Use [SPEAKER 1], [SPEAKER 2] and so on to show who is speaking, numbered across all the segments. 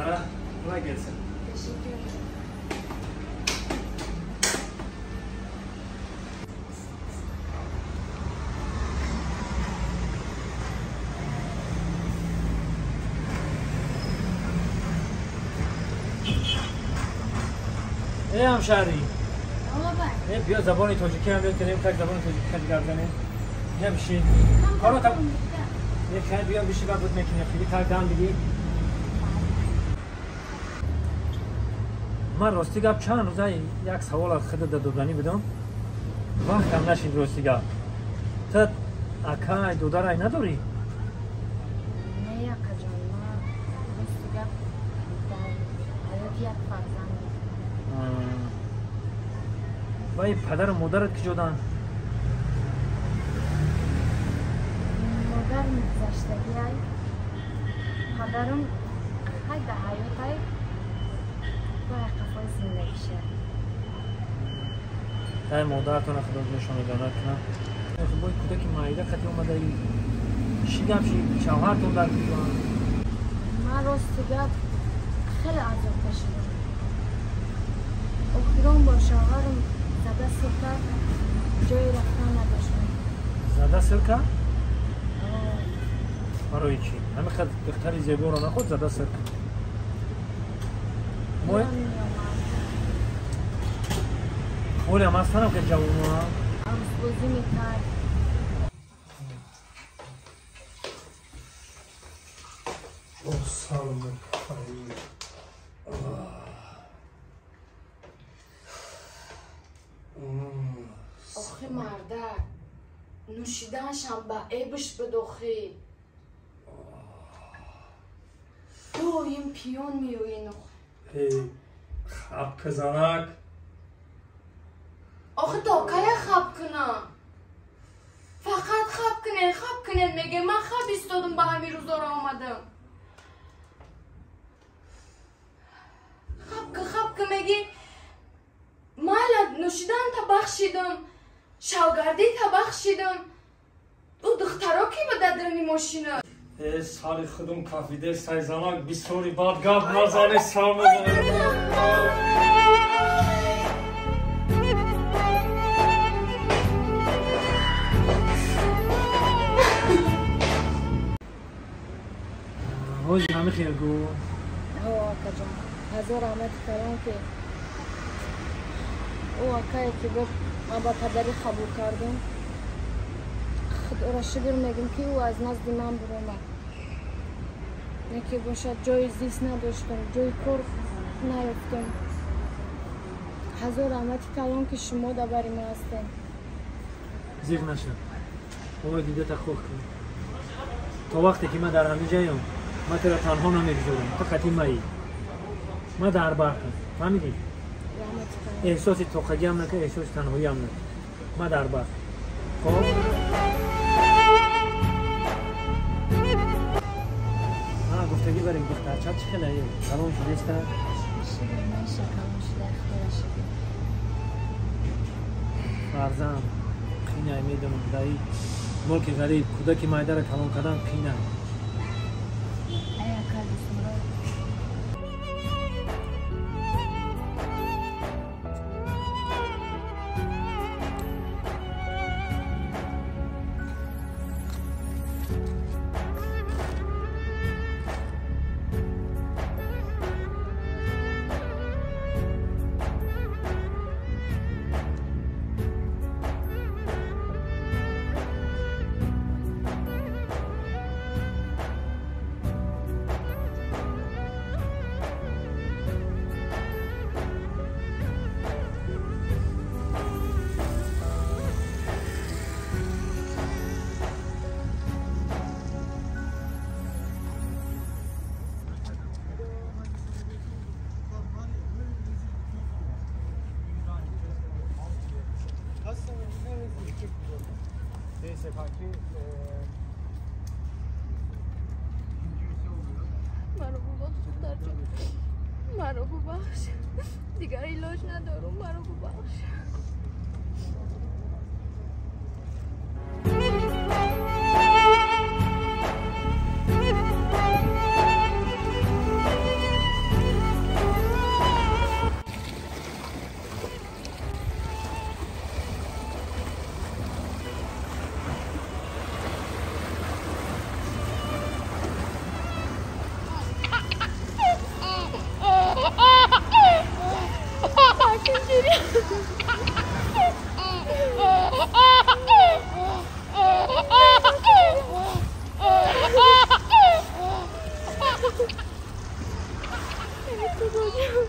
[SPEAKER 1] Sara, kolay gelsin.
[SPEAKER 2] Teşekkür ederim.
[SPEAKER 1] ای همشهری. بیا زبان تاجیکی هم بیاد کنیم، تک زبان تاجیکی خیلی گپ زنیم. بیا بشین. کارو تا یه خیلی بیا بشین بعد میکنیم. خیلی تک دم دیگه. من راستی گپ چند روزه یک سوال از خودت دادنی بدم. وقتم نشید راستی گپ. تو اکای دودارای نداری؟
[SPEAKER 2] نه آقا جان، من راستی گپ در حیات یک فرزند.
[SPEAKER 1] وای پدر و مادرت کجا دن؟
[SPEAKER 2] مادرم گذشتگی ای، پدرم خیلی در حیات ای، با قفای زندگیشه.
[SPEAKER 1] ای مادرتون خدا نشانه داند کنم. خب با کودک معیده خطی اومده ای چی گپ شی؟ شوهرتون در کجا؟
[SPEAKER 2] من راست گپ خیلی عذاب کشیدم. اخیران با شوهرم زده سر کرد، جای رفتن نداشتم.
[SPEAKER 1] زده سر کرد؟ برای چی؟ همه خد دختری زیبا رو نخود زده سر کرد. مولی هم هستنم که جوانو هم
[SPEAKER 2] عروس بازی میکرد.
[SPEAKER 1] سلام
[SPEAKER 2] آخه مردک نوشیدنشم به عیبش بدوخی دویم پیون میوین.
[SPEAKER 1] ای خب که زنک
[SPEAKER 2] آخه تا کی خب کنم؟ فقط خب کنین خب کنین میگه. من خب ایستادم به همین روزا رو آمدم. خب که خب که میگی مالا نوشیدن تا بخشیدم، شوگردی تا بخشیدم. او دخترا کی به درنی ماشینه؟
[SPEAKER 1] ای سال خودم کافیده سای زنک بیسوری باد گاب نزانه سامو. هوش همه خیر گو.
[SPEAKER 2] ها آقا جان، هزار رحمت کردم که او آقایی که گفت من با پدری قبول کردم. خدا را شکر میگم که او از نزد من برآمد. نه که باشد جای زیست نداشتم، جای کار نیافتم. هزار رحمت کلام که شما در بر ما هستین.
[SPEAKER 1] زیغ نشه، او دیده تا خوب کن. تا وقتی که من در همین جایم من تو را تنها نمیگذارم. تو خطی مایی، من در برتم. فهمیدی؟ احساس توقگی هم نکن، احساس تنهایی هم نکن. من در بر. خب؟ ها گفتگی برای دختر چه خیلی کلام شده است؟
[SPEAKER 2] نشه کلام شده، خدا شده.
[SPEAKER 1] فرزند قینه میدونم دایی ملک غریب کودک مایده را کلام کردن قینه.
[SPEAKER 2] مرا ببخش دختر جان، مرا ببخش، دیگر علاج ندارم، مرا ببخش. Худоҷон.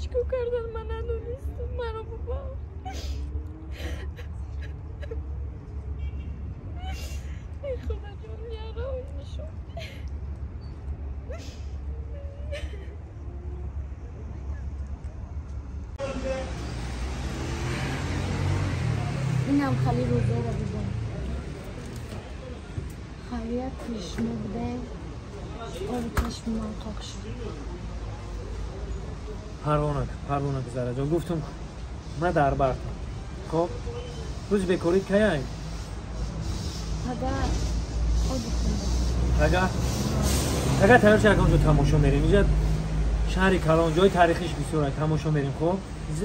[SPEAKER 2] Чикор кардан ман надонистам, маро бубахш. Эй Худоҷон, ярои нишон. Инам хали рӯзоро дидем. Халия тишна будем, оби чашми ман қоқ шуд.
[SPEAKER 1] Парво накун, Зараҷон. Гуфтум, ман дар бартам. Хоб, рӯзи бекорӣ каяй?
[SPEAKER 2] Пагар, оби хунда.
[SPEAKER 1] Пагар? Пагар тайёр шава, онҷо тамошо мерем. Инҷа шаҳри калон, ҷои таърихиш бисёр, тамошо мерем, хоб?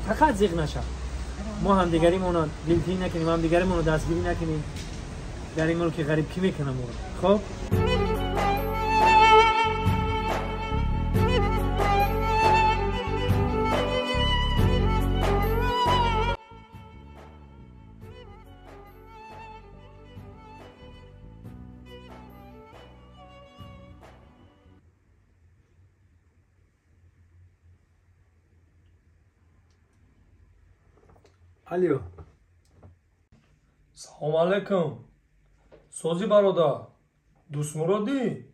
[SPEAKER 1] Фақат зиқ наша. Мо ҳамдигаримонро дилтинг накунем, ҳамдигаримонро дастгирӣ накунем. Дар ин мулки ғариб кӣ мекунам моро? Хоб? Алло.
[SPEAKER 3] Салом алейкум. Сози бародар. Дӯстмуродӣ?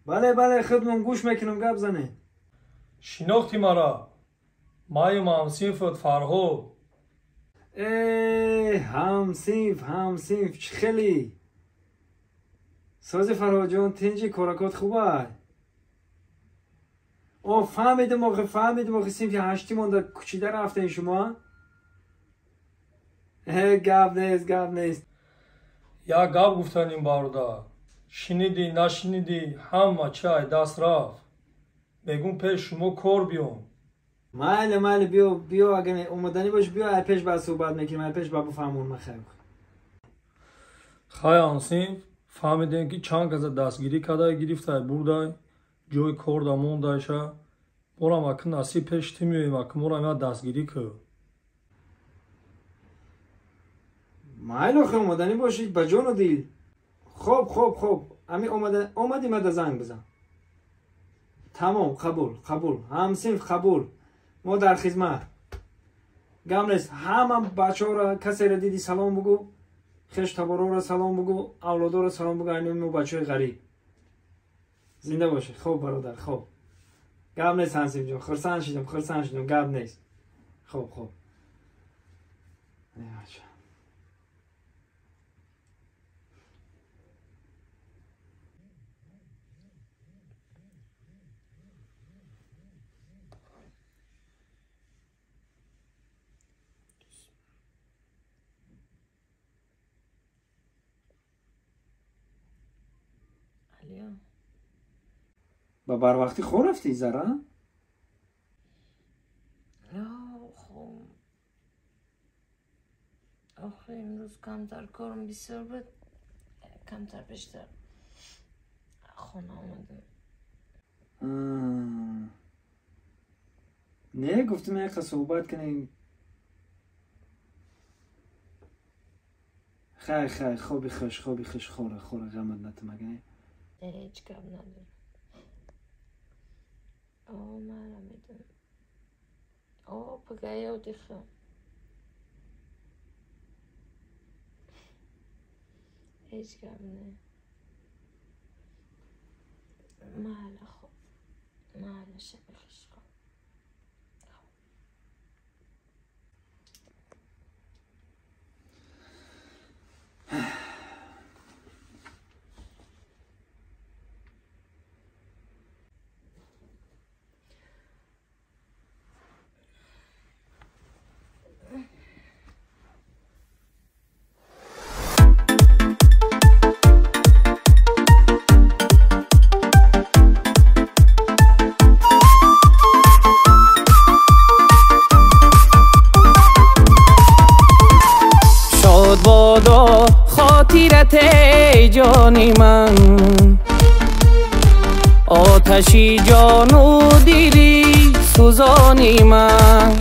[SPEAKER 1] Бале, бале, худмон гӯш мекунам, гап занед.
[SPEAKER 3] Шинохтӣ мара? Маем ҳамсинфат Фарҳод.
[SPEAKER 1] Ҳамсинф, ҳамсинф, чӣ хеле? Сози Фарҳодҷон, тинҷи коракот хубай? О, фаҳмидим охи, фаҳмидим охи, синфи ҳаштӣ монда кучида рафтем шумо? Гап нест, гап нест.
[SPEAKER 3] Як гап гуфтаним бародар. Шинидӣ, нашинидӣ, ҳама чай даст рафт. Мегум пеш шумо кор биём.
[SPEAKER 1] Майли, майли, биё, биё, агар омаданӣ бош, биё, ай пеш ба суҳбат мекунем, ай пеш ба буфаҳмон махайр.
[SPEAKER 3] Хай ҳамсинф, фаҳмидем ки чанд каза дастгирӣ кардай, гирифтай, бурдай, ҷои кор да мондайша. Борам аки насиб пеш ту меоем, аки морам як дастгирӣ кӯ.
[SPEAKER 1] Майли охи, омаданӣ бошӣ, ба ҷону дил. Хоб, хоб, хоб, ами омадӣ мада занг бизан. Тамом, қабул, қабул, ҳамсинф қабул. Мо дар хизмат. Гам нест, ҳама бачаҳоро касеро дидӣ салом бугӯ, хеш табороро салом бугӯ, авлодоро салом бугӯ, айноми мо бачаҳои ғариб. Зинда бошед. Хоб бародар, хоб. Гап нест ҳамсинф ҷон, хурсанд шудам, хурсанд шудам, гап нест. Хоб, хоб. Ба барвақтӣ хоб рафтӣ, Зара?
[SPEAKER 2] Хоб. Охе имрӯз камтар корам бисёр буд, камтар бештар хона омадам.
[SPEAKER 1] Не, гуфтам яка суҳбат кунем. Хайр, хайр, хоби хуш, хоби хуш, хора, хора, ғамат натам, ага не?
[SPEAKER 2] Ҳеҷ гап надорам. О, мара медонам. О, пага ёди хам. Ҳеҷ гап не. Маҳалла хоб. Маҳалла шаби хуш хоб.
[SPEAKER 4] خاطرت ای جان من، آتشی جان و دلی سوزانی من،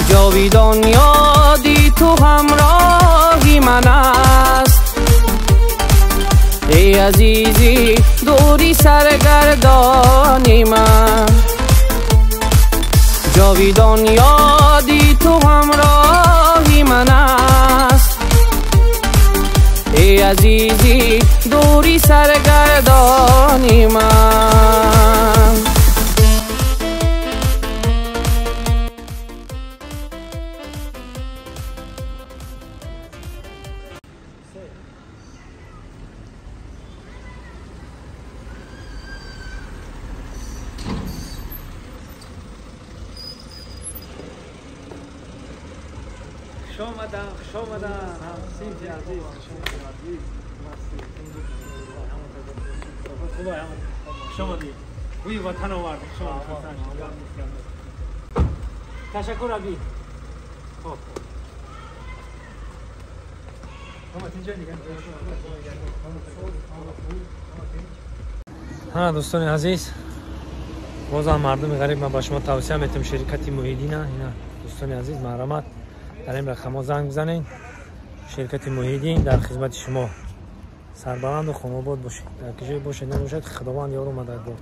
[SPEAKER 4] جاویدان یادی تو همراهی من است، ای عزیزی دوری سرگردانی من، جاویدان یادی تو همراهی من است، ای عزیزی دوری سرگردانی من.
[SPEAKER 1] خوش آمدن، خوش آمدن همسینتی عزیز، خوش آمدن عزیز، خوش آمدی، بوی وطن آورد، خوش آمدی، تشکر ابی. خب ها دوستان عزیز، بازم مردم غریب من با شما توصیه میتم شرکت محیدین. اینا دوستان عزیز محرمت در این رقم ها زنگ بزنین. شرکت محیدین در خدمت شما. سربلند و خانواد باشید. در کجای باشید نباشد خداوند یار و مددگار.